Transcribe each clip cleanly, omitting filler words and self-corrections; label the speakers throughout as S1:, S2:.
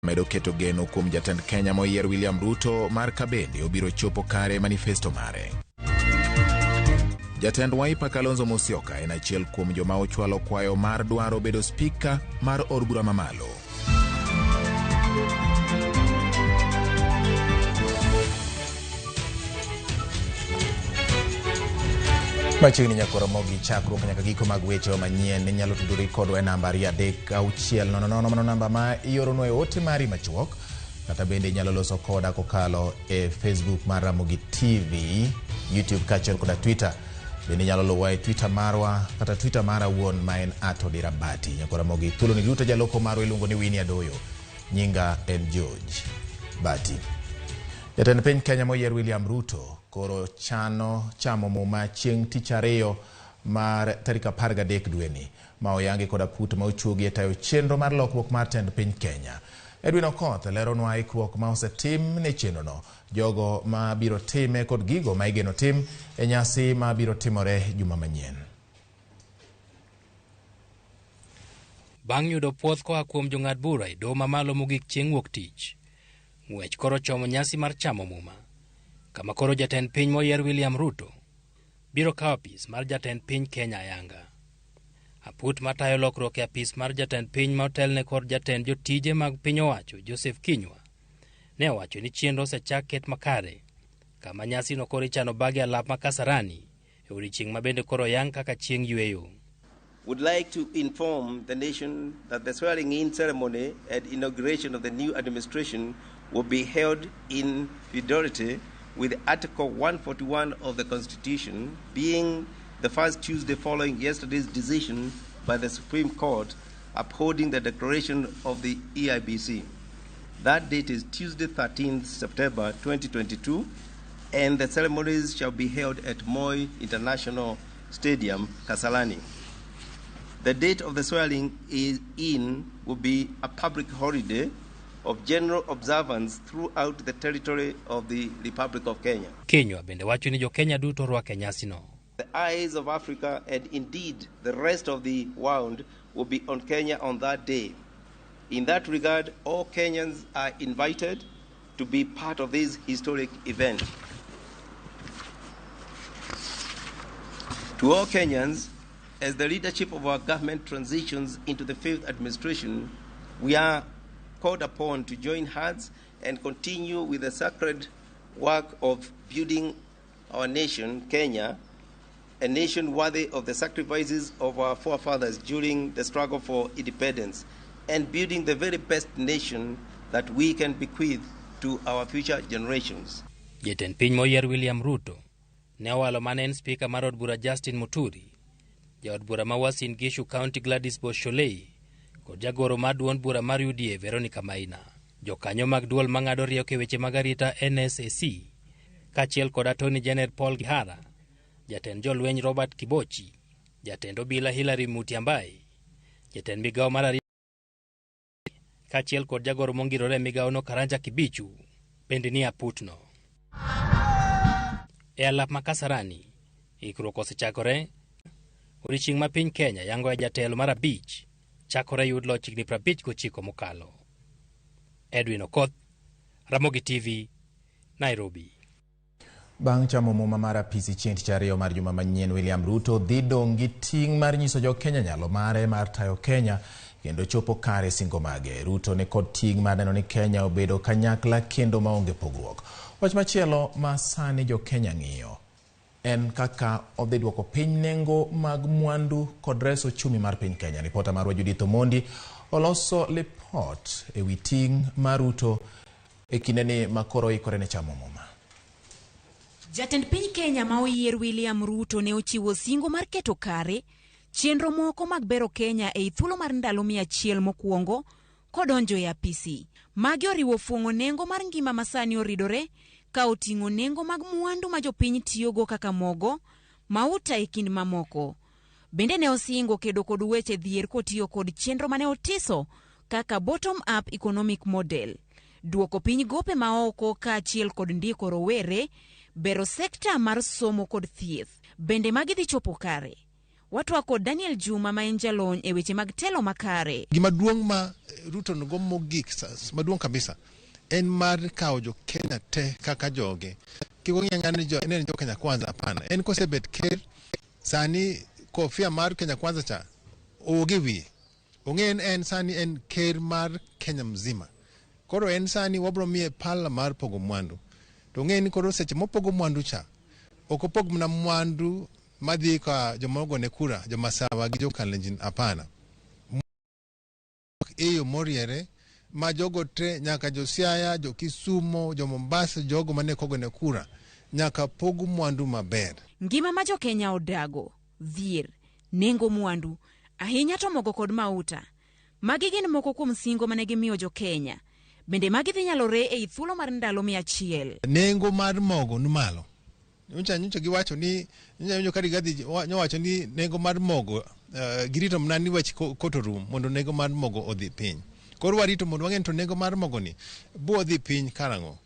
S1: Medo keto geno kuom jatend Kenya moyier William Ruto mar kabende obiro chopo kare manifesto mare. Jatend Wiper Kalonzo Musyoka en achiel kuom joma ochwalo kwayo mar dwaro bedo spika mar od bura mamalo. Machiegni nyakoro mogi chakruok nyaka giko mag weche manyien inyalo tudori kodwa e namba 23600 mano namba ma ioronwa e ote mari machuok kata bende inyalo loso koda kokalo e Facebook mar Ramogi TV, YouTube kaachiel koda Twitter. Bende inyalo luwa e Twitter marwa kata Twitter mara wuon ma en @odirabati. Nyakoro Ramogi thuolo ni duto jaloko marwa iluongo ni Winnie Adoyo. Nyinga en George Bati. Jatend piny Kenya moyier William Ruto koro chano chamo muma chieng' tich ariyo mar tarik 13 dweni ma oyangi kod aput ma ochuogi e tayo chenro mar lokruok mar tend piny Kenya. Edwin Okoth leronwa ikruok ma osetim ne chenrono, jogo ma biro time kod gigo ma igeno tim e nyasi ma biro timore juma manyien.
S2: Bang' yudo puoth koa kuom jong'ad bura e doho mamalo mogik chieng' wuok tich, ng'wech koro chomo nyasi mar chamo muma, kama koro jatend piny moyier William Ruto biro kawo apis mar jatend piny Kenya ayanga. Aput matayo lokruok e apis mar jatend piny ma otelne kod jatend jotije mag piny owacho Joseph Kinyua ne owacho ni chenro osechak ket makare kama nyasino koro ichano bage alap ma Kasarani e odiechieng' ma bende koro oyang kaka chieng' yueyo.
S3: Would like to inform the nation that the swearing-in ceremony and inauguration of the new administration will be held in fidelity with Article 141 of the Constitution, being the first Tuesday following yesterday's decision by the Supreme Court upholding the declaration of the EIBC. That date is Tuesday, 13th September 2022, and the ceremonies shall be held at Moi International Stadium, Kasarani. The date of the swearing in will be a public holiday of general observance throughout the territory of the Republic of Kenya.
S2: Kinyua bende wacho ni jo-Kenya duto orwak e nyasino.
S3: The eyes of Africa and indeed the rest of the world will be on Kenya on that day. In that regard, all Kenyans are invited to be part of this historic event. To all Kenyans, as the leadership of our government transitions into the fifth administration, we are called upon to join hands and continue with the sacred work of building our nation, Kenya, a nation worthy of the sacrifices of our forefathers during the struggle for independence, and building the very best nation that we can bequeath to our future generations.
S2: Jatend piny moyier William Ruto ne owalo mane en spika mar od bura Justin Muturi, jaod bura ma Uasin Gishu County Gladys Bosholei kod jagoro mar duond bura mar UDA Veronica Maina. Jokanyo mag duol mang'ado rieko e weche mag arita NSAC kaachiel kod Attorney General Paul Kihara, jatend jolweny Robert Kibochi, jatend obila Hilary Mutyambai, jatend migawo mar arita kaachiel kod jagoro mongirore e migawono Karanja Kibichu bende ni aputno. E alap ma Kasarani, ikruok osechakore. Odiechieng' ma piny Kenya yango e jatelo mar abich chakore yud loch higni 59 mokalo. Edwin Okoth, Ramogi TV, Nairobi.
S1: Bang' chamo muma mar apisi chieng' tich ariyo mar juma manyien, William Ruto dhi dong' gi ting' mar nyiso jo Kenya nyalo mare mar tayo Kenya kendo chopo kare singo mage. Ruto ni kod ting' mar neno ni Kenya obedo kanyakla kendo maonge pogruok. Wach machielo ma sani jo Kenya ng'iyo en kaka odhi duoko piny nengo mag mwandu kod reso uchumi mar piny Kenya. Ripota marwa Judith Omondi oloso lipot e wi ting' mar Ruto e kindeni ma koro oikore ne chamo muma.
S4: Jatend piny Kenya ma oyier William Ruto ne ochiwo singo mar keto kare chenro moko mag bero Kenya ei thuolo mar ndalo 100 mokwongo kodonjo e apisi. Magi oriwo fuong'o nengo mar ngima masani oridore ka oting'o nengo mag mwandu ma jopiny tiyogo kaka mogo, mauta e kind mamoko. Bende ne osingo kedo kod weche dhier kotiyo kod chenro mane otiso kaka bottom up economic model, duoko piny gope maoko kaachiel kod ndiko rowere, bero sekta mar somo kod thieth. Bende magi dhi chopo kare? Watwak kod Daniel Juma ma en jalony e weche mag telo makare.
S5: Gima duong' ma Ruto nigo mogik, maduong' kabisa, en mar kawo jo Kenya te kaka joge. Kik ong'i ang'eya ni jo, en jo Kenya Kwanza, hapana. En kosebet ker, sani kofia mar Kenya Kwanza cha onge wiye. Ong'e en sani en ker mar Kenya mzima. Koro en sani wabro miye pala mar pogo mwandu. To ong'e ni koro seche mopogo mwandu cha, ok opog mana mwandu madhi ka joma ogone kura, joma Sawa gi jo Kalenjin, hapana. E yo moriere ma jogo te nyaka jo Siaya, jo Kisumo, jo Mombasa, jogo mane kogone kura, nyaka pog mwandu maber.
S4: Ngima ma jo-Kenya odago, dhier, nengo mwandu, ahinya to mogo kod mauta. Magi gin moko kuom singo mane gimiyo jo-Kenya. Bende magi dhi nyalore ei thuolo mar ndalo 100.
S5: Nengo mar mogo ni malo. Nyocha giwacho ni nyocha ka Rigathi nyowacho ni nengo mar mogo girito mana ni wach koto rum mondo nengo mar mogo odhi piny. Koro warito mondo wang'e to nengo mar mogo ni bo dhi piny karang'o.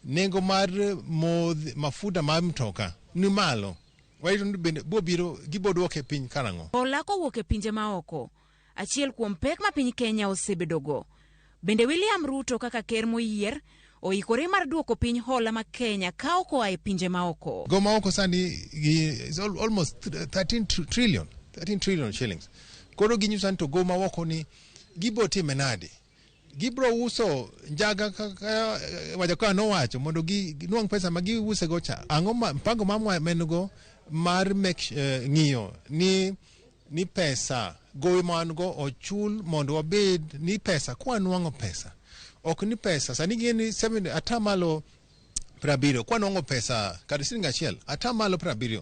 S5: Nengo mar modhi mafuta mar mtoka ni malo. Warito ni bende bo biro gibo duoke piny karang'o.
S4: Hola kowuok e pinje maoko, achiel kuom pek ma piny Kenya osebedogo. Bende William Ruto kaka ker moyier oikore mar duoko piny hola ma Kenya kawo koa e pinje maoko.
S5: Go maoko sani gi is almost 13 trillion, 13 trillion shillings. Koro ginyiso ni to go maoko ni gibo time nade? Gibro uso njaga kaka Wajackoyah nowacho mondo ginuang' pesa ma giuse go cha. Ang'o ma mpango ma men go mar make ng'iyo ni pesa gowi ma wan go ochul mondo wabed ni pesa kwa nwang'o pesa ok ni pesa sani gin ni 7 70% kwa nwang'o pesa kata siling 1 70%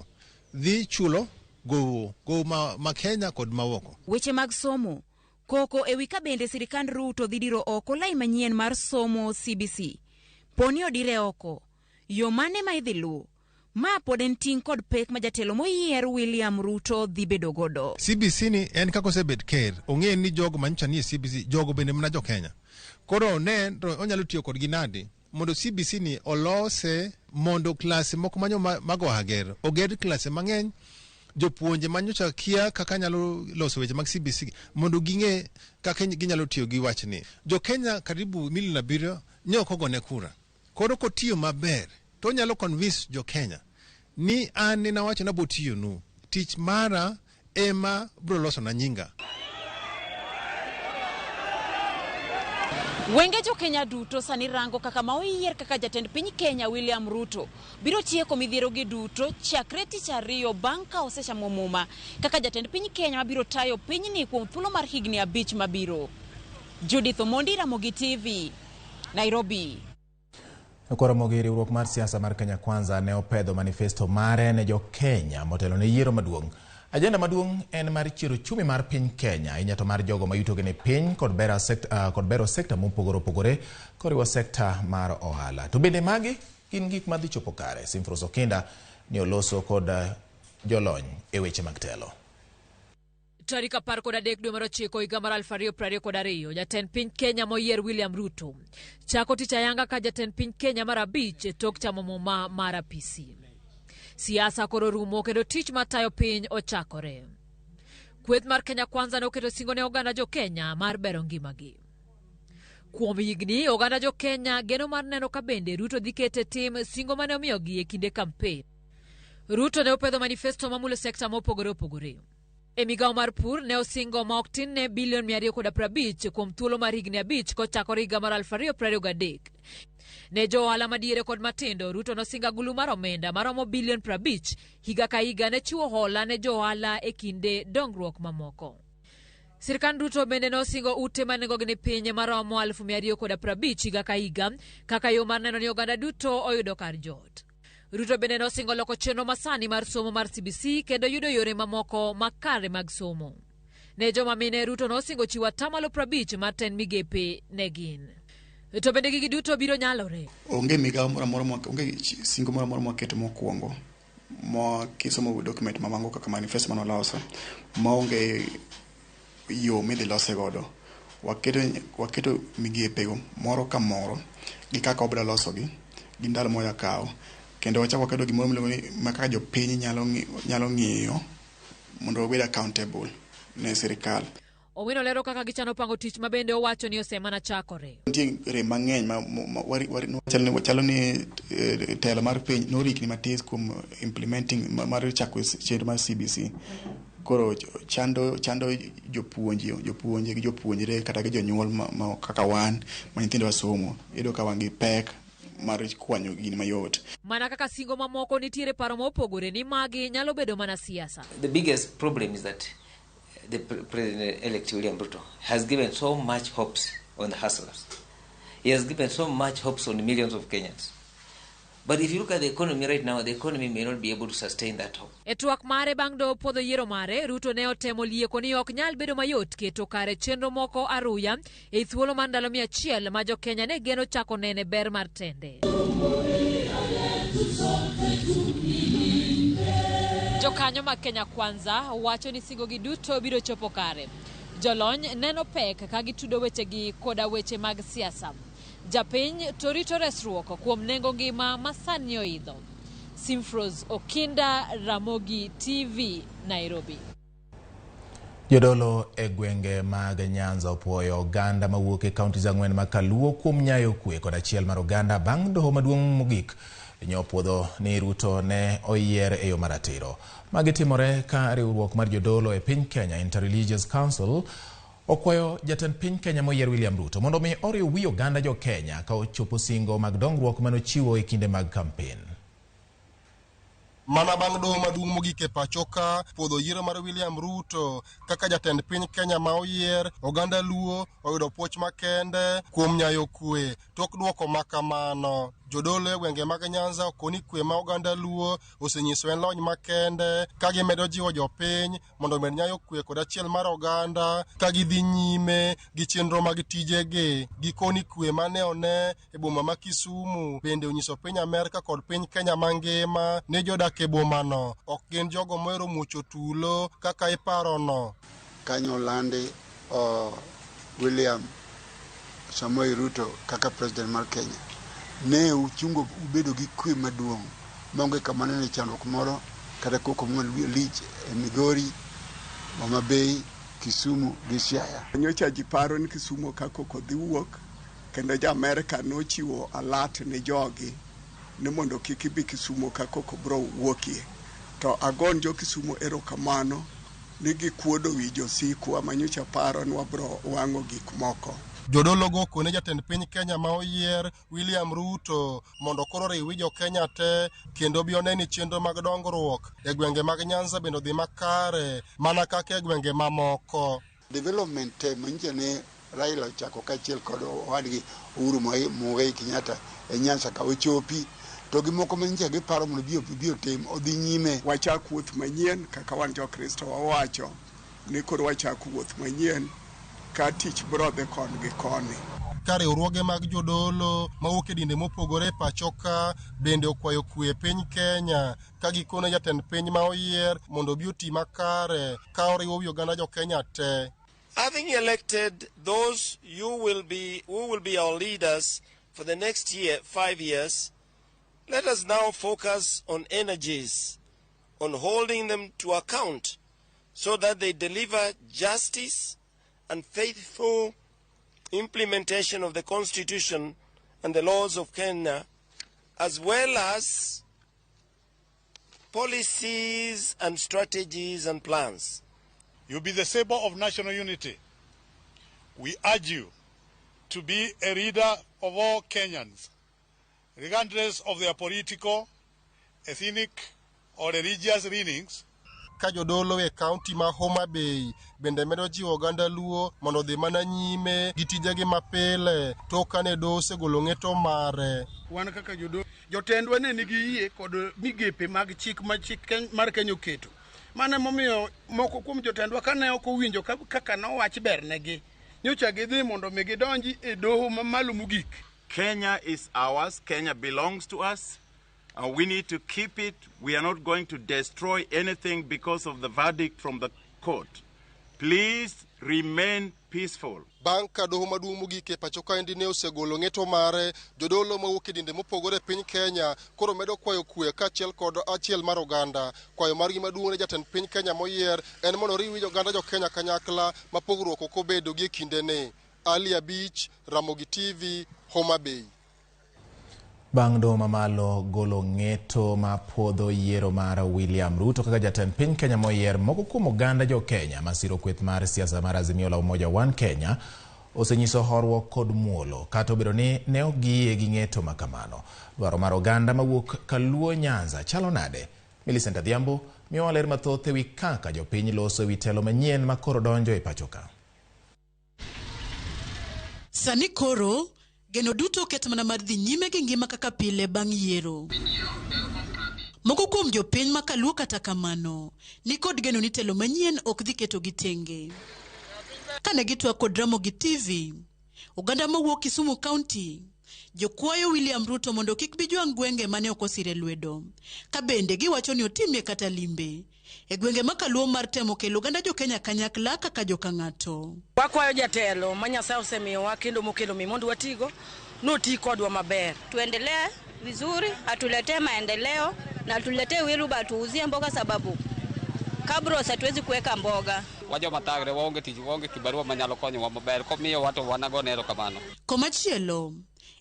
S5: dhi chulo gowo gowo ma Kenya kod maoko.
S4: Weche mag somo. Koko ewi ka bende sirikand Ruto dhi diro oko lai manyien mar somo CBC. Poni odire oko. Yo mane ma idhi luw? Ma pod en ting' kod pek ma jatelo moyier William Ruto dhi bedo godo.
S5: CBC ni en kaka osebet ker ong'e ni jogo manyocha nie CBC jogo bende mana jo Kenya. Koro ne to onyalo tiyo kodgi nade mondo CBC ni olose mondo klase moko manyo mago oger oger klase mang'eny jopuonje manyocha kia kaka nyalo loso weche mag CBC mondo ging'e kaka ginyalo tiyo gi wachni. Jo Kenya karibu milion 7 ne ok ogone kura. Koro kotiyo maber to onyalo convince jo Kenya ni an ne nawacho nabo tiyonu tich mara ema bro loso na nyinga.
S4: Wenge jo Kenya duto sani rango kaka ma oyier kaka jatend piny Kenya William Ruto biro tieko midhierogi duto chakre tich ariyo bang' ka osechamo muma kaka jatend piny Kenya mabiro tayo pinyni kuom thuolo mar higni 5 mabiro. Judith Omondi, Ramogi TV, Nairobi.
S1: Koro riwruok mar siasa mar Kenya Kwanza ne opedho manifesto mare ne jo Kenya motelo ne yiero maduong'. Ajenda maduong' en mar chiero uchumi mar piny Kenya, ahinya to mar jogo ma yutogi ni piny kod bero sekta mopogore opogore koriwo sekta mar ohala. To bende magi gin gik madhi chopo kare. Simfros Okinda ni oloso kod jolony e weche mag telo.
S6: Tarik 13 dwe mar ochiko higa mar 2022, jatend piny Kenya moyier William Ruto chako tich ayanga ka jatend piny Kenya mar 5 e tok chamo muma mar apisi. Siasa koro rumo kendo tich matayo piny ochakore. Kweth mar Kenya Kwanza ne oketo singo ne oganda jo Kenya mar bero ngimagi. Kuom higni, oganda jo Kenya geno mar neno ka bende Ruto dhi kete tim singo mane omiyogi e kinde kampen. Ruto ne opedho manifesto mamulo sekta mopogore opogore. E migawo mar pur ne osingo ma ok tin ne bilion 250 kuom thuolo mar higni 5 kochakore higa mar 2023. Ne jo ohala madiere kod matindo, Ruto nosingo agulu mar omenda maromo bilion 50 higa ka higa ne chiwo hola ne jo ohala e kinde dongruok mamoko. Sirkand Ruto bende nosingo ute ma nengogi ni piny maromo 250,000 higa ka higa kaka yo mar neno ni oganda duto oyudo kar jot. Ruto bende nosingo loko chenro masani mar somo mar CBC kendo yudo yore mamoko makare mag somo. Ne joma mine, Ruto nosingo chiwo 50% mar tend migepe ne gin. To bende gigi duto biro nyalore.
S7: Onge migawo moro amora, onge singo moro amora mwaketo mokwongo ma kisomo document mamango kaka manifesto mane waloso maonge yo midhi lose godo. Waketo migepego moro ka moro gi kaka wabiro losogi gi ndalo ma wakawo kendo wachako waketo gimoro miluongo ni ma kaka jopiny nyalo ng'iyo Mondo wabed accountable ne sirikal.
S6: Owino lero kaka gichano pango tich ma bende owacho ni osemana chakore.
S7: Nitie rem mang'eny ma chalo ni telo mar piny norikni matis kuom implementing mar chako chenro mar CBC. Koro chando jopuonje gi jopuonjre kata gi jonyuol ma kaka wan ma nyithindo wasomo. Iyudo ka wan gi pek mar kwanyo gini mayot.
S6: Mana kaka singo mamoko nitiere paro mopogore ni magi nyalo bedo mana siasa.
S3: The biggest problem is that the President-elect William Ruto has given so much hopes on the hustlers. He has given so much hopes on millions of Kenyans. But if you look at the economy right now, the economy may not be able to sustain that hope.
S6: E twak mare bang' do puodho yiero mare, Ruto ne otemo lieko ni ok nyal bedo mayot keto kare chenro moko aruya e thuolo mar ndalo 100 ma jo-Kenya ne geno chako nene ber mar tende. Jokanyo mag Kenya Kwanza wacho ni singogi duto biro chopo kare. Jolony neno pek ka gitudo wechegi koda weche mag siasa. Japiny to rito resruok kuom nengo ngima ma sani oidho. Simfros Okinda, Ramogi TV, Nairobi.
S1: Jodolo e gwenge mag Nyanza opuoyo oganda mawuok e kaunti ang'wen ma Kaluo kuom nyayo kwe kod achiel mar oganda bang' doho maduong' mogik nyopuodho ni Ruto ne oyier e yo maratiro. Magi timore ka riwruok mar jodolo e piny Kenya Interreligious Council okwayo jatend piny Kenya moyier William Ruto mondo mi oriw wi oganda jo Kenya ka ochopo singo mag dongruok manochiwo e kinde mag kampen.
S8: Mana bang' doho maduong' mogik e pacho ka puodho yiero mar William Ruto kaka jatend piny Kenya ma oyier, oganda Luo oyudo puoch makende kuom nyayo kwe tok duoko ma kamano. Jodolo e gwenge mag Nyanza okoni kwe ma oganda Luo osenyiso en lony makende ka gimedo jiwo jopiny mondo omed nyayo kwe kod achiel mar oganda ka gidhi nyime gi chenro mag tijegi. Gikoni kwe mane one e boma ma Kisumu bende onyiso piny Amerka kod piny Kenya mangima ni jodak e bomano ok gin jogo mohero muocho tulo kaka iparono.
S9: Kanyo landi William Samoei Ruto kaka president mar Kenya. Ne uchungo ubedo gi kwe maduong' maonge kama nene chandruok moro kata koko lich e Migori, Homa Bay, Kisumu gi Siaya.
S10: Nyocha ji paro ni Kisumu ka koko dhi wuok kendo ja Amerka nochiwo alert ne jogi ni mondo kik ibi Kisumu ka koko bro wuokie. To agon jo Kisumu erokamano ni gikuodo wi josikwa ma nyocha paro ni wabro wang'o gik moko.
S8: Jodolo go okone jatend piny Kenya ma oyier William Ruto mondo koro oriw wi jo Kenya te kendo bi one ni chenro mag dongruok e gwenge mag Nyanza bende odhi makare mana kaka e gwenge mamoko.
S9: Development te manyiso ne Raila ochako kaachiel kod owadgi Uhuru Muigai Kenyatta e Nyanza ka ochopi to gimoko manyiso giparo mondo bi otim odhi nyime.
S10: Wachak wuoth manyien kaka wan Jokristo wawacho ni koro wachak wuoth manyien ka tich bro dhi kon gi koni.
S8: Ka riwruoge mag jodolo mawuok e dinde mopogore e pacho ka bende okwayo kwe e piny Kenya ka gikone jatend piny ma oyier mondo obi oti makare ka oriwo wi oganda jo Kenya te.
S3: Having elected those who will be our leaders for the next year, 5 years, let us now focus on energies, on holding them to account so that they deliver justice and faithful implementation of the Constitution and the laws of Kenya, as well as policies and strategies and plans.
S11: You'll be the symbol of national unity. We urge you to be a leader of all Kenyans, regardless of their political, ethnic, or religious leanings.
S8: Ka jodolo e kaunti ma Homa Bay bende medo jiwo oganda Luo mondo odhi mana nyime gi tijegi mapile tok kane doho osegolo ng'eto mare.
S12: Wan kaka jodolo, jotendwa ne nigi yie kod migepe mag chik ma chik mar Kenya oketo. Mano emomiyo moko kuom jotendwa kane ok owinjo kaka nowach bernegi, nyocha gidhi mondo mi gidonji e doho mamalo mogik.
S13: Kenya is ours. Kenya belongs to us. We need to keep it. We are not going to destroy anything because of the verdict from the court. Please remain peaceful.
S8: Bang' ka doho maduong' mogik e pacho kaendi ne osegolo ng'eto mare, jodolo mawuok e dinde mopogore e piny Kenya koro medo kwayo kwe kaachiel kod achiel mar oganda. Kwayo margi maduong' ne jatend piny Kenya moyier en mondo oriw oganda jo Kenya kanyakla ma pogruok ok obedo gi e kindeni. Ali Abich, Ramogi TV, Homa Bay.
S1: Bang' doho mamalo golo ng'eto ma puodho yiero mar William Ruto kaka jatend piny Kenya moyier, moko kuom oganda jo Kenya masiro kweth mar siasa mar Azimio la Umoja One Kenya osenyiso horuok kod muolo kata obedo ni ne ok giyie gi ng'eto ma kamano. Dwaro mar oganda mawuok Kaluo Nyanza chalo nade? Millicent Adhiambo miyowa ler mathoth ewi kaka jopiny loso ewi telo manyien ma koro donjo e pacho ka.
S14: Sani koro geno duto oket mana mar dhi nyime gi ngima kaka pile bang' yiero. Moko kuom jopiny ma Kaluo kata kamano ni kod geno ni telo manyien ok dhi ketogi tenge. Kane gitwak kod Ramogi TV, oganda mawuok Kisumu County jokwayo William Ruto mondo kik bi jwang' gwenge mane ok osire lwedo. Ka bende giwacho ni otimie kata limbe e gwenge ma Kaluo mar temo kelo oganda jo Kenya kanyakla kaka joka ng'ato.
S15: Wakwayo jatelo ma Nyasaye osemiyowa kendo mokelo mi mondo watigo noti kodwa maber.
S16: Tuendelee vizuri, atuletee maendeleo na atuletee wiruba, atuuzie mboga sababu kabros hatuwezi kuweka mboga.
S17: Wajoma thagre waonge tich waonge kibarua manyalo konyowa maber komiyowa to wanagone erokamano.
S14: Komachielo,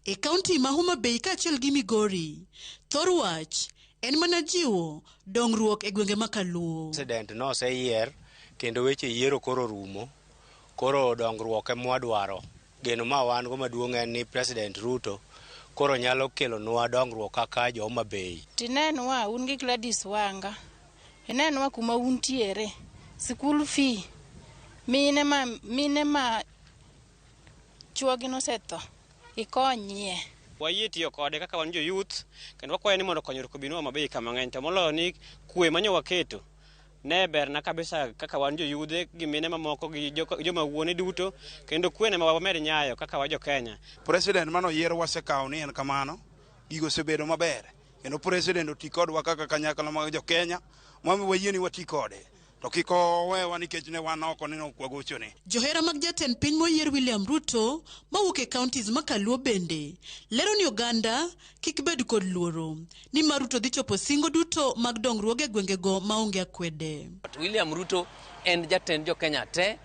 S14: e kaunti ma Homa Bay kaachiel gi Migori, thor wach en mana jiwo dongruok e gwenge ma Kaluo.
S18: President noseyier kendo weche yiero koro rumo, koro dongruok ema wadwaro. Geno ma wan go maduong' en ni President Ruto koro nyalo kelonwa dongruok kaka jo Homa Bay.
S19: Tinenwa un gi Gladys Wanga, inenwa kuma untiere, school fee, mine ma chuogi nosetho, ikonyie.
S20: Wayie tiyo kode kaka wan jo youth kendo wakwayo ni mondo konyruok obinwa maber kama ng'eny to moloyo ni kwe manyo waketo ne berna kabisa kaka wan jo yudhe gi mine mamoko gi joma wuone duto kendo kwe ne wamed nyayo kaka wa jo Kenya.
S21: President mano yier wasekawo ni en kamano, gigo osebedo maber kendo president oti kodwa kaka kanyakla mag jo Kenya mamiyo wayie ni wati kode to kik owewa nikech ne wan oko ni ok wagochone.
S14: Johera mag jatend piny moyier William Ruto mawuok e counties ma Kaluo bende lero ni oganda kik bed kod luoro nimar Ruto dhi chopo singo duto mag dongruoge e gwengego maonge akwede.
S22: William Ruto en jatend jo Kenya te,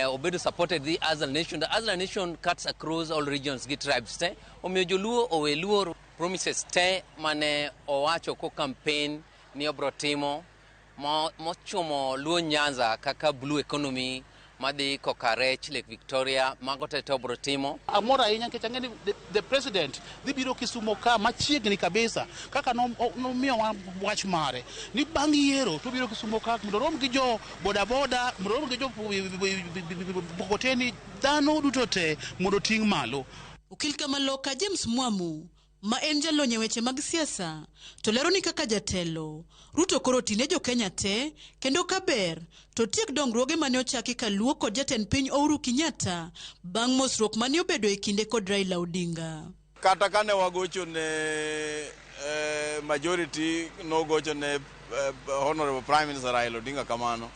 S22: obedo supported the Azal Nation. The Azal Nation cuts across all regions gi tribes te, omiyo joluo owe luoro. Promises te mane owacho ko campaign ni obro timo mochumo Luo Nyanza kaka blue economy madhi koka rech Lake Victoria mago te obro timo.
S23: Amor ahinya nikech ang'e ni the president dhi biro Kisumo ka machiegni kabisa kaka nomiyowa wach mare ni bang' yiero to biro Kisumo ka mondo orom gi jo bodaboda, mondo orom gi jo mkokoteni, dhano duto te mondo oting' malo.
S14: Okil Kamaloka James Mwamu ma en jalony e weche mag siasa to lero ni kaka jatelo Ruto koro tine jo Kenya te kendo kaber to tiek dongruoge mane ochaki Kaluo kod jatend piny Uhuru Kenyatta bang' mosruok mane obedo e kinde kod Raila Odinga.
S24: Kata kane wagocho ne majority nogocho ne Honorable Prime Minister Raila Odinga kamano,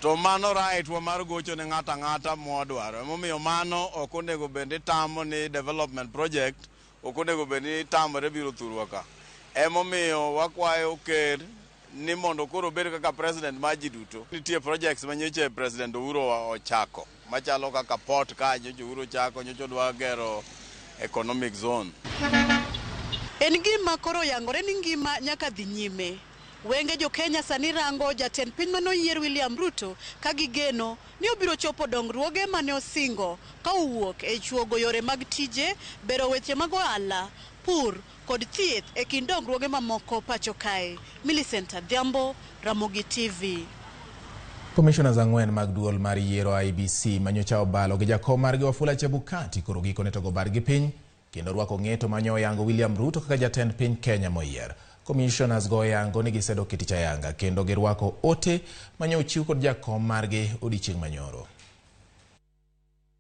S24: to mano right wa mar gocho ne ng'ato ang'ata mwadwaro. Emomiyo mano ok onego bed ni tamo ni development project ok onego bed ni tamore biro thurwa ka. Emomiyo wakwayo ker ni mondo koro obed kaka president mar ji duto. Nitie projects ma nyocha President Uhuru ochako machalo kaka port ka nyocha Uhuru ochako, nyocha odwa gero economic zone.
S14: En gima koro yangore ni ngima nyaka dhi nyime. Wenge jo Kenya sani rango jatend piny manoyier William Ruto ka gigeno ni obiro chopo dongruoge mane osingo ka owuok e chuogo yore mag tije, bero weche mag ohala, pur kod thieth e kind dongruoge mamoko pacho kae. Millicent Adhiambo, Ramogi TV.
S1: Commissioners ang'wen mag duol mar yiero IEBC manyocha obalo gi jakom margi Wafula Chebukati koro gikone to go bargi piny kendo rwako ng'eto manyo oyango William Ruto kaka jatend piny Kenya moyier. Commissioners go oyango ni gisedok e tich ayanga kendo girwako ote manyo ochiw kod jakom margi odiechieng' manyoro.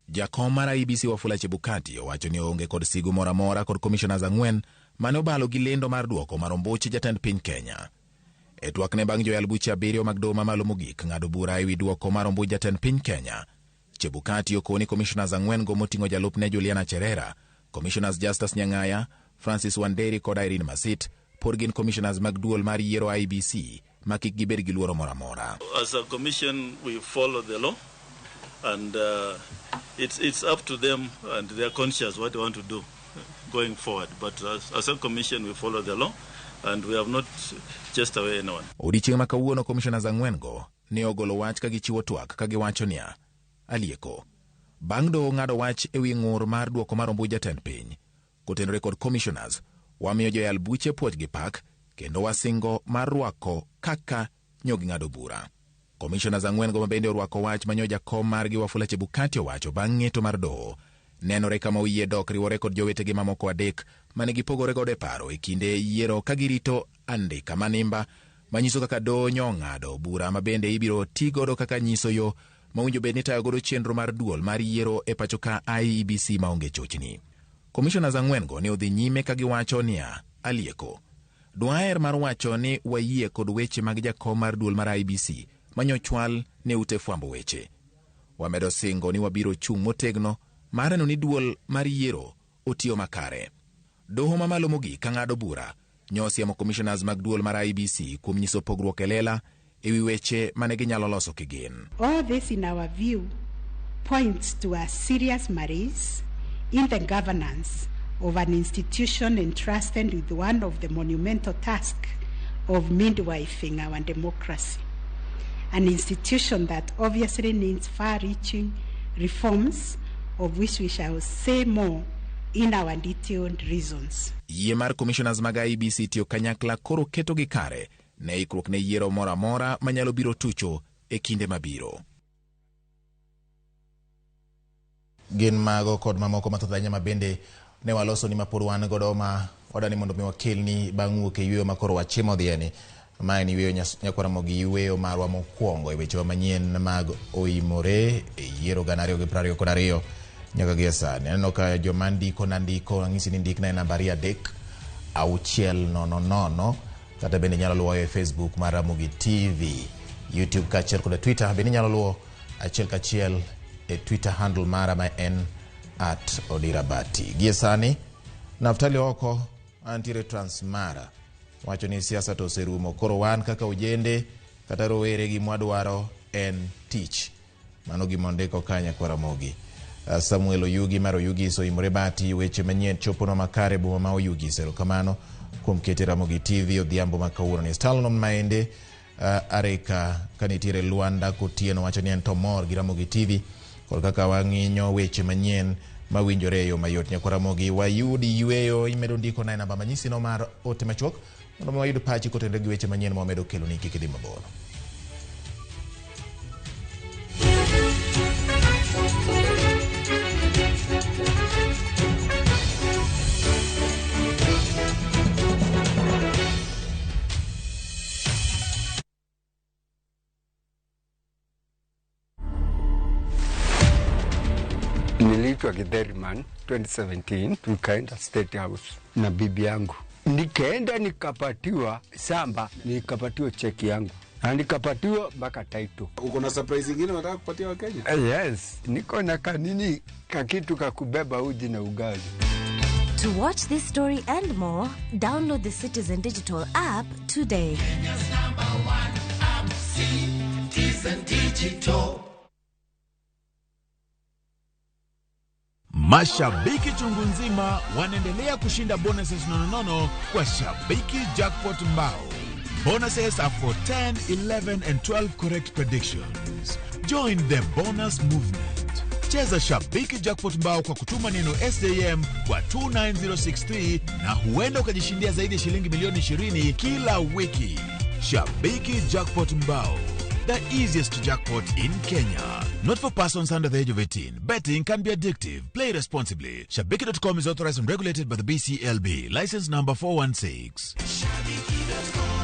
S1: Jakom mar IEBC Wafula Chebukati owacho ni oonge kod sigu moro amora kod commissioners ang'wen mane obalo gi lendo mar duoko mar ombuch jatend piny Kenya. E twakne bang' joyal buche 7 mag doho mamalo mogik ng'ado bura ewi duoko mar ombuch jatend piny Kenya, Chebukati okoni commissioners ang'wen go moting'o jalupne Juliana Cherera, commissioners Justus Nyang'aya, Francis Wanderi kod Irene Masit pod gin commissioners mag duol mar yiero IEBC ma kik gibed gi luoro moro amora.
S2: As a commission, we follow the law, and it's up to them and their conscience what they want to do going forward. But as a commission, we follow the law, and we have not chased away anyone.
S1: Odiechieng' ma kawuono commissioners ang'wen go ne ogolo wach ka gichiwo twak ka giwacho niya, Alieko, bang' doho ng'ado wach ewi ng'ur mar duoko mar ombui jatend piny kotenore kod commissioners, wamiyo joyal buche puoch gi pak kendo wasingo mar rwako kaka nyo ging'ado bura. Commissioners ang'wen go mabende orwako wach manyo jakom margi Wafula Chebukati owacho bang' ng'eto mar doho nenore kama oyie dok riwore kod jowetegi mamoko adek mane gipogore godo e paro e kinde yiero ka girito andika manimba manyiso kaka doho nyo ong'ado bura ma bende ibiro ti godo kaka nyiso yo mawinjo bed ni tayo godo chenro mar duol mar yiero e pacho ka IEBC maonge chochni. Commissioners ang'wen go ne odhi nyime ka giwacho niya, Alieko, dwaher mar wacho ni wayie kod weche mag jakom mar duol mar IEBC manyochwal ne ute fwambo weche. Wamedo singo ni wabiro chung' motegno mar neno ni duol mar yiero otiyo makare. Doho mamalo mogik ka ng'ado bura nyosiemo commissioners mag duol mar IEBC kuom nyiso pogruok e lela ewi weche mane ginyalo loso kigin.
S4: All this, in our view, points to a serious malaise in the governance of an institution entrusted with one of the monumental tasks of midwifing our democracy. An institution that obviously needs far-reaching reforms, of which we shall say more in our detailed reasons.
S1: Yie mar commissioners mag IEBC tiyo kanyakla koro ketogi kare ne ikruok ne yiero moro amora manyalo biro tucho e kinde mabiro. Gin mago kod mamoko mathoth ahinya ma bende ne waloso ni mapod wan godo ma wadwani mondo mi wakelni bang' wuok e yweyo ma koro wachimo dhieni. Ma en yweyo nyakwara Ramogi, yweyo marwa mokwongo e wechewa manyien mag oimore e yiero 2022 nyaka gie sani. Aneno ka joma ndiko na ndiko, ang'isi ni ndikna e namba 3 6 0 0, kata bende inyalo luwo e Facebook mar Ramogi TV, YouTube kaachiel kod Twitter. Bende inyalo luwo achiel kachiel e Twitter handle mara ma en @OdiraBati. Gie sani Naftali oko antiere Transmara wacho ni siasa to oserumo, koro wan kaka ojende kata rowere gimwadwaro en tich. Mano gima ondiko ka nyakwar Ramogi. Samuel Oyugi mar Oyugis oimore Bati, weche manyien choponwa makare boma ma Oyugis. Erokamano kuom kete Ramogi TV odhiambo ma kawuono ni. Stalnon Maende Areka kanitiere Luanda Kotieno wacho ni en to mor gi Ramogi TV kod kaka wang'inyo weche manyien mawinjore e yo mayot. Nyakwar Ramogi, wayud yweyo, imedo ndiko na e namba manyisi no mar ote machuok mondo mi wayud pachi kotenore gi weche manyien ma wamedo keloni. Kik idhi mabor.
S5: Niliitwa Githeriman 2017, tukaenda State House na bibi yangu. Nikaenda nikapatiwa samba, nikapatiwa cheki yangu na nikapatiwa mpaka title.
S7: Uko na surprise ingine unataka kupatia Wakenya?
S5: Yes, niko na kanini kakitu kakubeba uji na ugali.
S25: To watch this story and more, download the Citizen Digital app today.
S26: Kenya's number one app, Citizen Digital.
S27: Mashabiki chungu nzima wanaendelea kushinda bonuses nononono kwa Shabiki Jackpot Mbao. Bonuses are for 10, 11 and 12 correct predictions. Join the bonus movement. Cheza Shabiki Jackpot Mbao kwa kutuma neno SJM kwa 29063 na huenda ukajishindia zaidi ya shilingi milioni 20 kila wiki. Shabiki Jackpot Mbao, the easiest jackpot in Kenya. Not for persons under the age of 18. Betting can be addictive. Play responsibly. Shabiki.com is authorized and regulated by the BCLB. License number 416.
S26: Shabiki.com.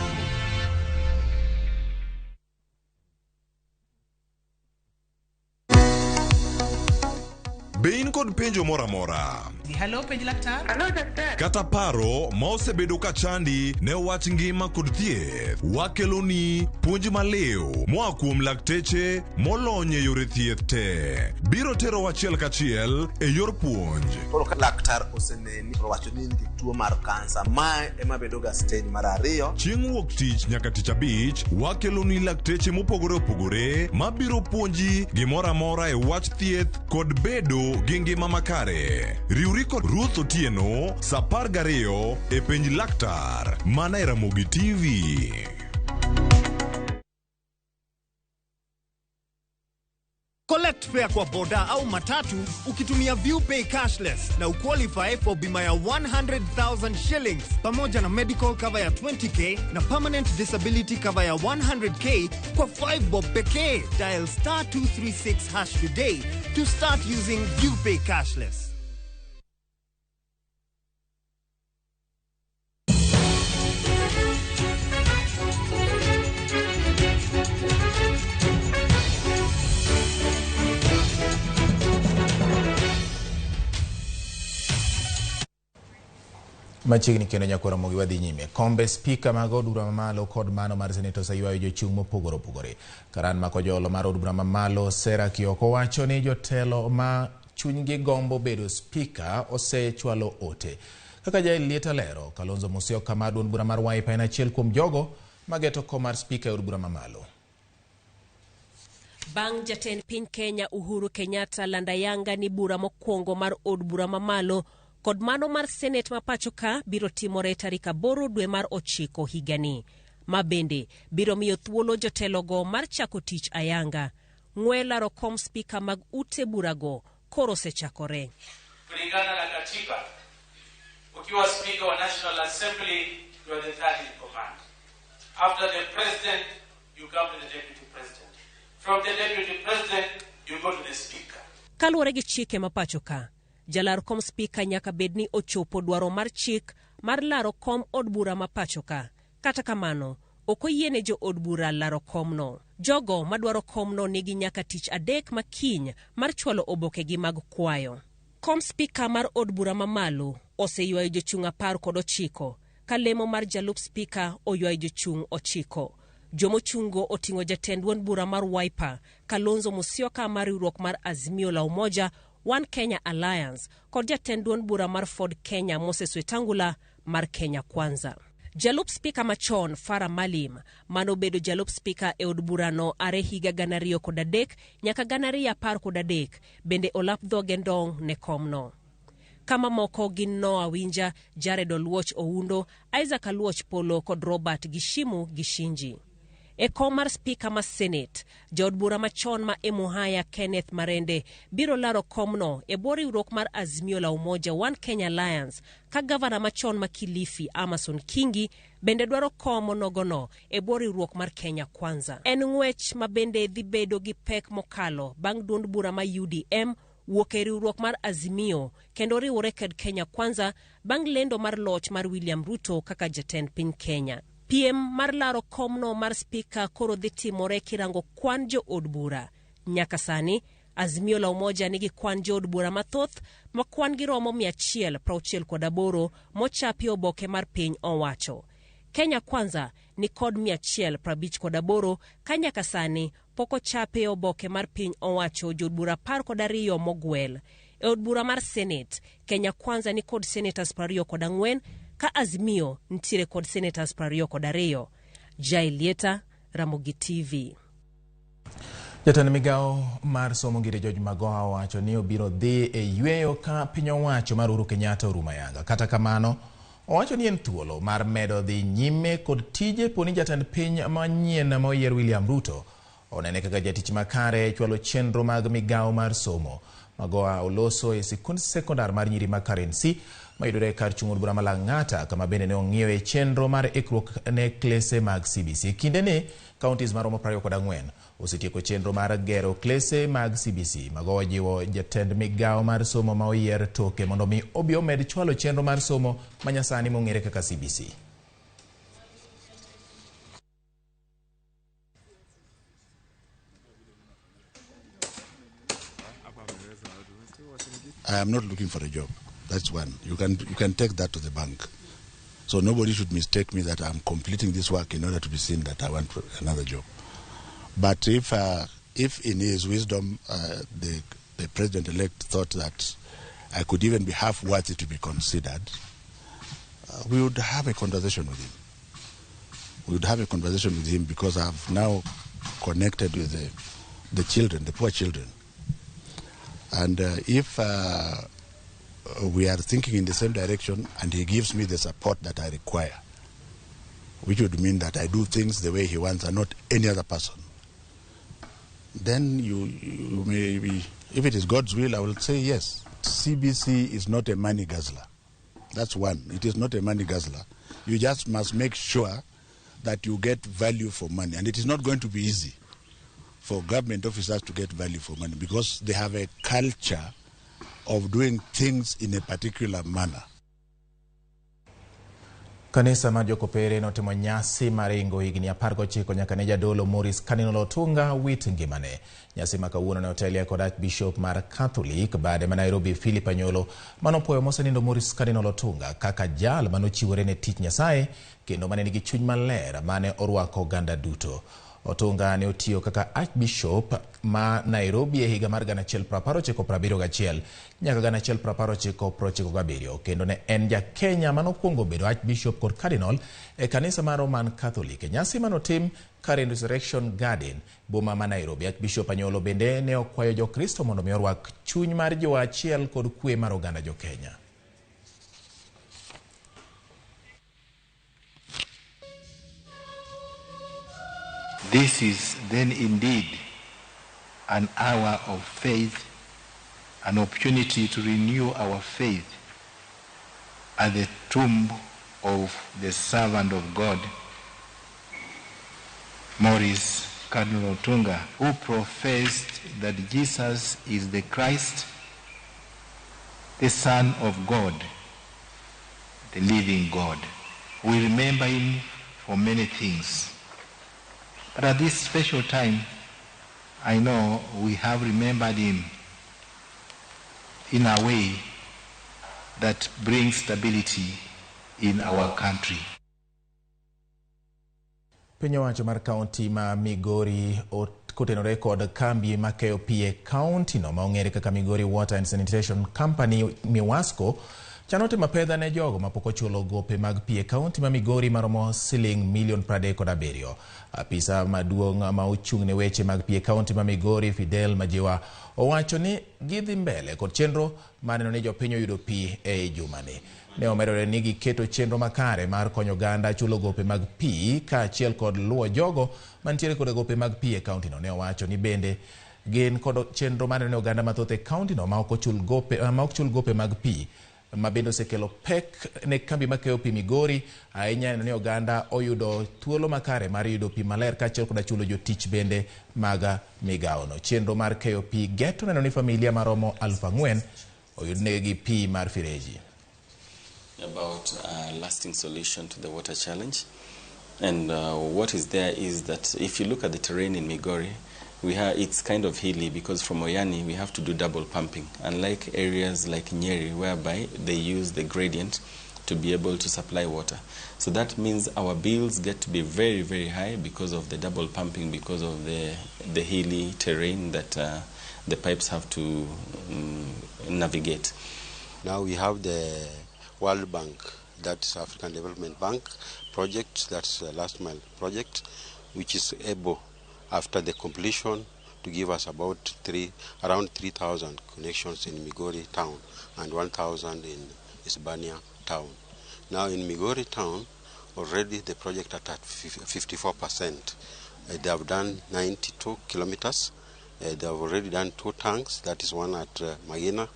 S28: Be in kod penjo moro amora?
S23: Hello, penj laktar.
S3: Hello, daktari.
S6: Kata paro ma osebedo ka chandi ne wach ngima kod thieth, wakeloni puonj maliw moa kuom lakteche molony e yore thieth te. Biro tero achiel kachiel e yor puonj.
S9: Koro ka laktar oseneni to owacho ni in gi tuo mar kansa, mae ema bedo ga stage mar ariyo.
S6: Chieng' wuok tich nyaka tich abich, wakeloni lakteche mopogore opogore mabiro puonji gimoro amora e wach thieth kod bedo gi ngima makare. Riwri kod Ruth Otieno sa 12 e penj laktar mana e Ramogi TV.
S10: Collect fare kwa boda au matatu ukitumia ViewPay cashless na uqualify for bima ya 100,000 shillings pamoja na medical cover ya 20k na permanent disability cover ya 100k kwa 5 bob pekee. Dial star 236 hash today to start using ViewPay cashless.
S1: Machiegni kendo nyakwar Ramogi wadhi nyime. Kombe spika mag od bura mamalo kod mano mar senet oseywayo jochung' mopogore opogore. Karan Makojolo mar od bura mamalo Sarah Kioko wacho ni jotelo ma chunygi gombo bedo spika osechwalo ote. Kaka Jael Lieta lero, Kalonzo Musyoka mar duond bura mar Wiper en achiel kuom jogo mageto kom mar spika e od bura mamalo.
S11: Bang' jatend piny Kenya Uhuru Kenyatta landa yanga ni bura mokwongo mar od bura mamalo kod mano mar senet ma pacho ka biro timore tarik 8 dwe mar 9 higani. Ma bende biro miyo thuolo jotelogo mar chako tich ayanga. Ng'we laro kom spika mag ute burago koro osechakore.
S12: Kulingana na katiba, ukiwa speaker wa National Assembly, you are the third in command. After the president, you come to the deputy president. From the deputy president, you go to the speaker.
S11: Kaluwore gi chike ma pacho ka, jalar kom spika nyaka bed ni ochopo dwaro mar chik mar laro kom od bura ma pacho ka. Kata kamano, ok oyiene jo od bura laro komno. Jogo madwaro komno nigi nyaka tich adek ma kiny mar chwalo obokegi mag kwayo. Kom spika mar od bura mamalo oseywayo jochung' 19, ka lemo mar jalup spika oywayo jochung' 9. Jomochungo oting'o jatend duond bura mar Wiper, Kalonzo Musyoka mar riwruok mar Azimio la Umoja One Kenya Alliance kod jatend duond bura mar Ford Kenya Moses Wetangula mar Kenya Kwanza. Jalup spika machon Farah Malim manobedo jalup spika e od burano are higa 2003 nyaka 2013 bende olap dhoge ndong' ne komno. Kama moko gin Noah Winja, Jared Oluoch Oundo, Isaac Aluoch Polo kod Robert Gishimu Gishinji. E kom mar spika ma Senate, jaod bura machon ma Emuhaya Kenneth Marende biro laro komno e bwo riwruok mar Azimio la Umoja One Kenya Alliance, ka gavana machon ma Kilifi Amason Kingi bende dwaro kom onogono e bwo riwruok mar Kenya Kwanza. En ng'wech ma bende dhi bedo gi pek mokalo bang' duond bura ma UDM wuok e riwruok mar Azimio kendo riwore kod Kenya Kwanza bang' lendo mar loch mar William Ruto kaka jatend piny Kenya. Piem mar laro komno mar spika koro dhi timore kirango kwan jo od bura. Nyaka sani, Azimio la Umoja nigi kwan jo od bura mathoth ma kwan gi romo 168 mochapi oboke mar piny owacho. Kenya Kwanza ni kod 158 ka nyaka sani pok ochape oboke mar piny owacho jo od bura 12 mogwel. E od bura mar Senate, Kenya Kwanza ni kod senators 24 ka Azimio nitiere kod senators 22. Jailieta, Ramogi TV.
S1: Jatend migawo mar somo Ngire George Magoha owacho ni obiro dhi e yweyo ka piny owacho mar Uhuru Kenyatta orumo ayanga. Kata kamano, owacho ni en thuolo mar medo dhi nyime kod tije poni jatend piny manyien ma oyier William Ruto onene kaka jatich makare chwalo chenro mag migawo mar somo. Magoha oloso e sikund sekondar mar nyiri ma Karen C mayudore kar chung' od bura ma Lang'ata, kama bende ne ong'iyo e chenro mar ikruok ne klese mag CBC. Kindeni, counties maromo 24 osetieko chenro mar gero klese mag CBC. Magoha jiwo jatend migawo mar somo ma oyier toke mondo mi obi omed chwalo chenro mar somo manyasani mong'ere kaka CBC.
S13: I am not looking for a job.
S3: That's one. You can take that to the bank. So nobody should mistake me that I'm completing this work in order to be seen that I want another job. But if in his wisdom the president-elect thought that I could even be half worthy to be considered, we would have a conversation with him. We would have a conversation with him because I've now connected with the children, the poor children. And if we are thinking in the same direction and he gives me the support that I require, which would mean that I do things the way he wants and not any other person, then you may be, if it is God's will, I will say yes. CBC is not a money guzzler. That's one. It is not a money guzzler. You just must make sure that you get value for money. And it is not going to be easy for government officers to get value for money because they have a culture of doing things in a particular manner.
S1: Kanisa mar Jokopere notimo nyasi mar ringo higni 19 nyaka ne jadolo Maurice Cardinal Otunga wit ngimane. Nyasi ma kawuono ne otelie kod Archbishop mar Catholic bade ma Nairobi Philip Anyolo manopuoyo mosenindo Maurice Cardinal Otunga kaka jal manochiwore ne tich Nyasaye kendo mane nigi chuny maler mane orwako oganda duto. Otunga ne otiyo kaka Archbishop ma Nairobi e higa mar 1971 nyaka 1997 kendo ne en ja Kenya manokwongo bedo Archbishop kod Cardinal e kanisa mar Roman Catholic. E nyasi manotim Karen Resurrection Garden, boma ma Nairobi. Archbishop Anyolo bende ne okwayo Jokristo mondo mi orwak chuny mar jiwo achiel kod kwe mar oganda jo-Kenya.
S8: This is then indeed an hour of faith, an opportunity to renew our faith at the tomb of the servant of God, Maurice Cardinal Otunga, who professed that Jesus is the Christ, the Son of God, the living God. We remember him for many things. But at this special time, I know we have remembered him in a way that brings stability in our country.
S1: Piny owacho mar kaunti ma Migori kotenore kod kambi makeyo pi e kaunti no ma ong'ere kaka Migori Water and Sanitation Company Miwasco chano timo apedha ne jogo mapok ochulo gope mag pi e kaunti ma Migori maromo siling milion 37. Apisa maduong' ma ochung' ne weche mag pi e kaunti ma Migori Fidel Majiwa owacho ni gidhi mbele kod chenro mar neno ni jopiny oyudo pi e jumani. Ne omedore ni giketo chenro makare mar konyo oganda chulo gope mag pi kaachiel kod luwo jogo mantiere kod gope mag pi e kaunti no. Ne owacho ni bende gin kod chenro mar neno ni oganda mathoth e kaunti no ma ok chul gope mag pi ma bende osekelo pek ne kambi makeyo pi Migori ahinya neno ni oganda oyudo thuolo makare mar yudo pi maler kaachiel koda chulo jotich bende mag migawono. Chenro mar keyo pi geto neno ni familia maromo 4,000 oyudnegi pi mar fireji.
S13: About a lasting solution to the water challenge. And what is there is that if you look at the terrain in Migori, it's kind of hilly because from Oyani we have to do double pumping, unlike areas like Nyeri whereby they use the gradient to be able to supply water. So that means our bills get to be very, very high because of the double pumping, because of the hilly terrain that the pipes have to navigate.
S15: Now we have the World Bank, that's African Development Bank project, that's the last mile project, which is able, after the completion, to give us about around 3,000 connections in Migori town and 1,000 in Isebania town. Now in Migori town, already the project at 54%. They have done 92 kilometers. They have already done 2 tanks, that is one at Magina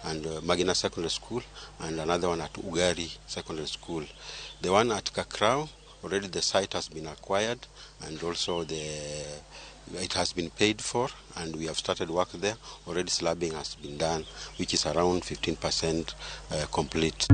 S15: and Magina Secondary School and another one at Ugari Secondary School. The one at Kakrao, already the site has been acquired and also it has been paid for, and we have started work there. Already slabbing has been done, which is around 15% complete.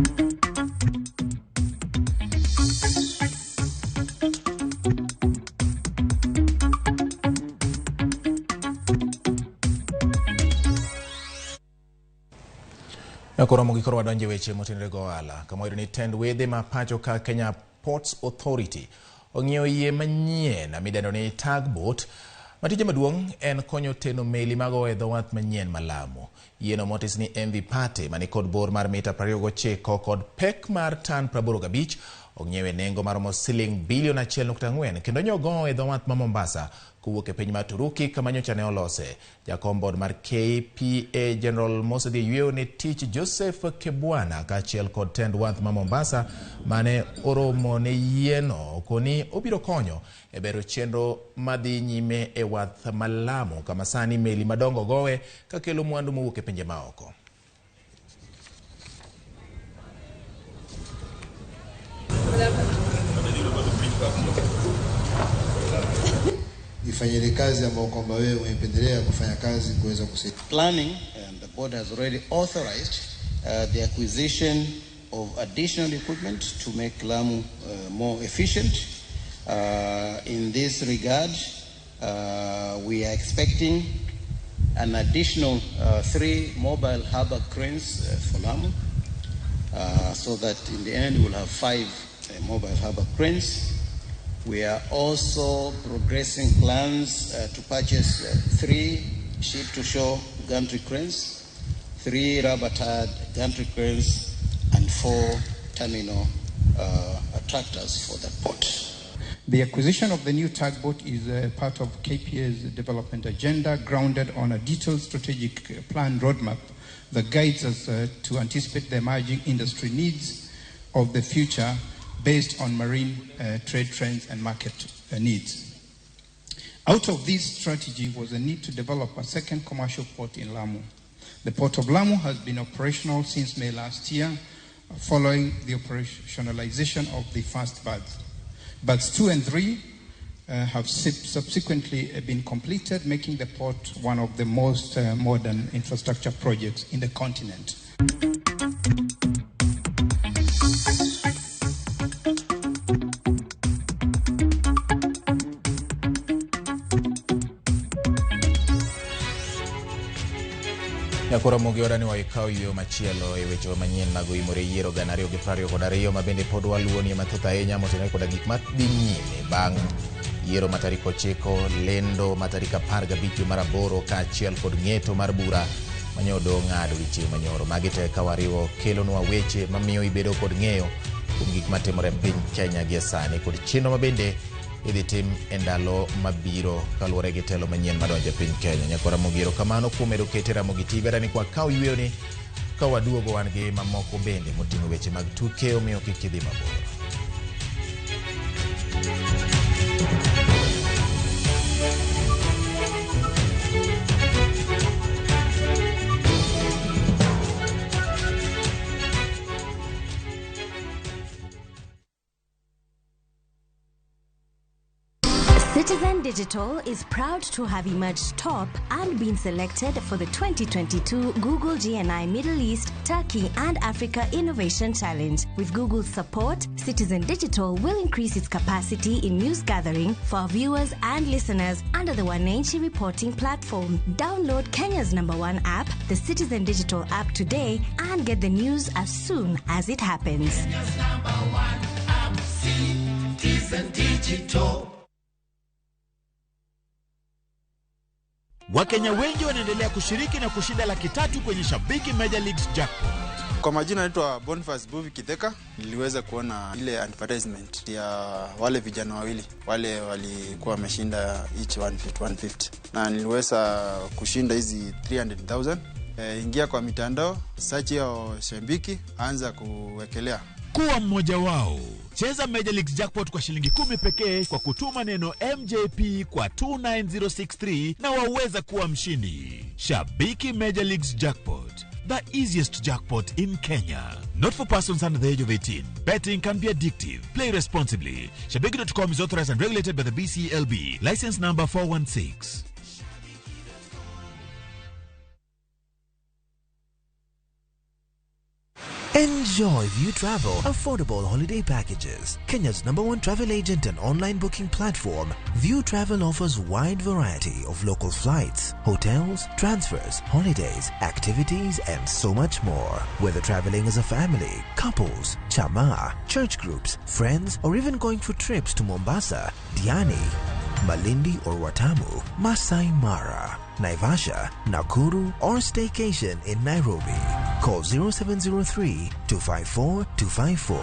S1: Koro mogik koro wadonje weche motenore go ohala kama wayudo ni tend wedhe ma pacho ka Kenya Ports Authority ong'iewo yie manyien midendo ni tugboat ma tije maduong' en konyo teno meli magowo e dho wath manyien ma Lamu. Yieno motis ni MV Pate mani kod bor mar mita 29 kod pek mar tan 85 ong'iew e nengo maromo siling bilion 1.4 kendo nyogowo e dho wath ma Mombasa kowuok e piny mar Turuki kama nyocha ne olose. Jakom board mar KPA General mosedhi e yweyo ne tich Joseph Kebwana kaachiel kod tend wath ma Mombasa mane oromo ne yieno koni obiro konyo e bero chenro madhi nyime e wath ma Lamu kama sani meli madongo gowe kakelo mwandu mowuok e pinje maoko.
S16: Ifanye ile kazi ambayo kwamba wewe umependelea kufanya kazi kuweza kusaidia.
S17: Planning and the board has already authorized the acquisition of additional equipment to make Lamu more efficient. In this regard, we are expecting an additional 3 mobile harbor cranes for Lamu, so that in the end we'll have 5 mobile harbor cranes. We are also progressing plans to purchase 3 ship-to-shore gantry cranes, 3 rubber-tired gantry cranes, and 4 terminal tractors for the port.
S18: The acquisition of the new tugboat is a part of KPA's development agenda, grounded on a detailed strategic plan roadmap that guides us to anticipate the emerging industry needs of the future based on marine trade trends and market needs. Out of this strategy was a need to develop a second commercial port in Lamu. The Port of Lamu has been operational since May last year, following the operationalization of the first berth. Berths 2 and 3 have subsequently been completed, making the port one of the most modern infrastructure projects in the continent.
S1: Nyakoro Ramogi ni waikaw yweyo machielo e weche manyien mag oimore yiero 2022 ma bende pod waluwo mathoth ahinya motenore koda gik madhi nyime bang' yiero ma tarik 9, lendo ma tarik 15 mar 8 kaachiel kod ng'eto mar bura manyodo ng'ado odiechieng' manyoro. Magi te ka wariwo kelonwa weche mamiyo ibedo kod ng'eyo kuom gik matimore e piny Kenya gie sani kod chenro ma bende idhi tim e ndalo mabiro kaluwore gi telo manyien madonjo e piny Kenya. Nyakora Ramogi, erokamano kuom medo kete Ramogi TV. Adani kwa kaw yweyoni ka waduogo wan gi mamoko bende moting'o weche mag tuke, omiyo kik idhi mabor.
S25: Citizen Digital is proud to have emerged top and been selected for the 2022 Google GNI Middle East, Turkey and Africa Innovation Challenge. With Google's support, Citizen Digital will increase its capacity in news gathering for our viewers and listeners under the Wananchi reporting platform. Download Kenya's #1 app, the Citizen Digital app today, and get the news as soon as it happens.
S26: Kenya's #1 app, Citizen Digital.
S27: Wakenya wengi wanaendelea kushiriki na kushinda 300,000 kwenye Shabiki Major Leagues Jackpot.
S19: Kwa majina naitwa Boniface Buvi Kitheka. Niliweza kuona ile advertisement ya wale vijana wawili wale walikuwa wameshinda each 150 na niliweza kushinda hizi 300,000. Ingia kwa mitandao, search ya Shabiki, anza kuwekelea.
S27: Kuwa mmoja wao. Cheza Major Leagues Jackpot kwa shilingi 10 pekee kwa kutuma neno MJP kwa 29063 na waweza kuwa mshindi. Shabiki Major Leagues Jackpot, the easiest jackpot in Kenya. Not for persons under the age of 18. Betting can be addictive. Play responsibly. Shabiki.com is authorized and regulated by the BCLB. License number 416.
S2: Enjoy View Travel affordable holiday packages. Kenya's number one travel agent and online booking platform, View Travel offers wide variety of local flights, hotels, transfers, holidays, activities, and so much more. Whether traveling as a family, couples, chama, church groups, friends, or even going for trips to Mombasa, Diani, Malindi or Watamu, Masai Mara, Naivasha, Nakuru, or staycation in Nairobi. Call 0703 254 254.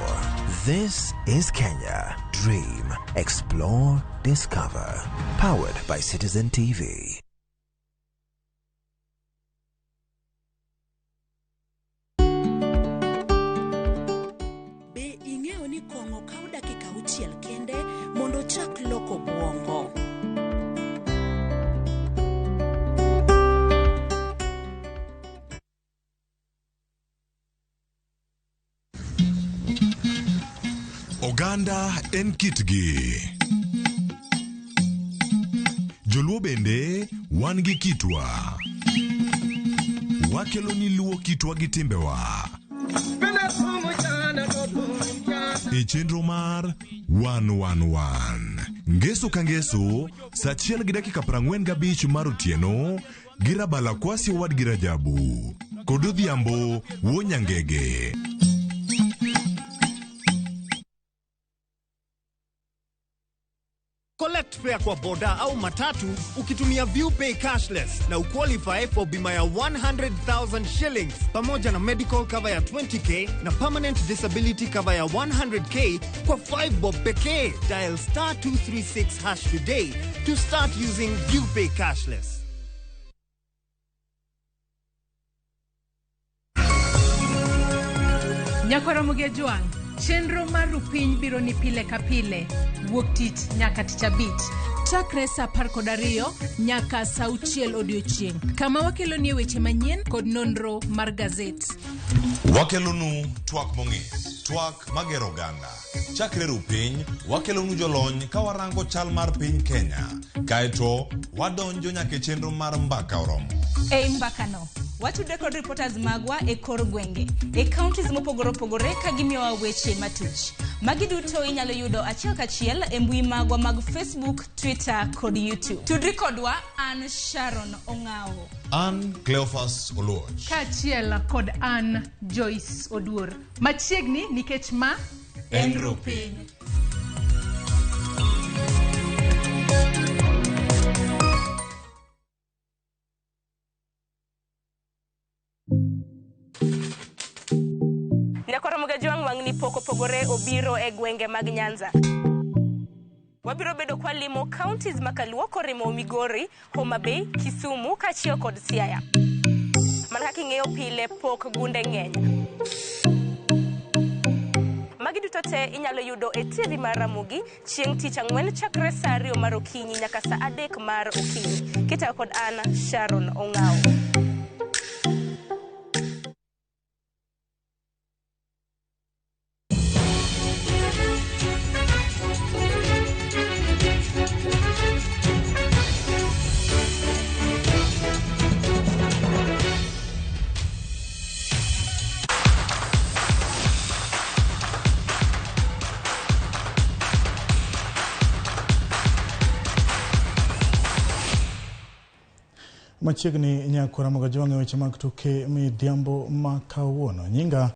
S2: This is Kenya. Dream, explore, discover. Powered by Citizen TV.
S4: Be ing'eyo ni kong'o kawo dakika auchiel kende mondo ochak loko obwongo?
S6: Oganda en kitgi. Joluo bende wan gi kitwa. Wakelo ni luo kitwa gi timbewa. E chenro mar 111. Ngeso ka ngeso, saa 1:45 mar otieno, gi Rabala Kwasi owadgi Rajabu. Kod Odhiambo wuo Nyangege.
S10: Collect fare kwa boda au matatu ukitumia ViewPay cashless na uqualify for bima ya 100,000 shillings pamoja na medical cover ya 20k na permanent disability cover ya 100k kwa 5 bob pekee. Dial star 236 hash today to start using ViewPay cashless.
S14: Nyakwaro Jwang', chenro mar Rupiny biro ni pile ka pile, wuok tich nyaka tich abich, chakre saa 12 nyaka saa 6 odiochieng', kama wakelonie weche manyien kod nonro mar gazet.
S6: Wakelonu twak mong'ith, twak magero oganda. Chakre Rupiny, wakelonu jolony ka warango chal mar piny Kenya. Kaeto, wadonjo nyaka e chenro mar mbaka oromo.
S20: Ei mbakano, watudre kod reporters magwa e kor gwenge, e counties mopogore opogore ka gimiyowa weche matuch. Magi duto inyalo yudo achiel kachiel e mbui magwa mag Facebook, Twitter kod YouTube. Tudri kodwa an Sharon Ong'awo.
S6: An Cleophas Oluoch.
S14: Kaachiel kod an Joyce Oduor. Machiegni nikech ma
S6: en Rupiny.
S11: Nyakwaro Jwang' wang'ni pok opogore obiro e gwenge mag Nyanza. Wabiro bedo kwa limo counties makaluo korimo Migori, Homa Bay, Kisumu kaachiel kod Siaya. Mana kaka ing'eyo pile pok gunde ng'eny. Magi duto te inyalo yudo e TV mar Ramogi chieng' tich ang'wen chakre saa 2 mar okinyi nyaka saa 3 mar okinyi. Kitayo kod an Sharon Ong'awo.
S21: Machiegni nyakwara Mogajwang' e weche mag tuke midhiambo ma kawuono. Nyinga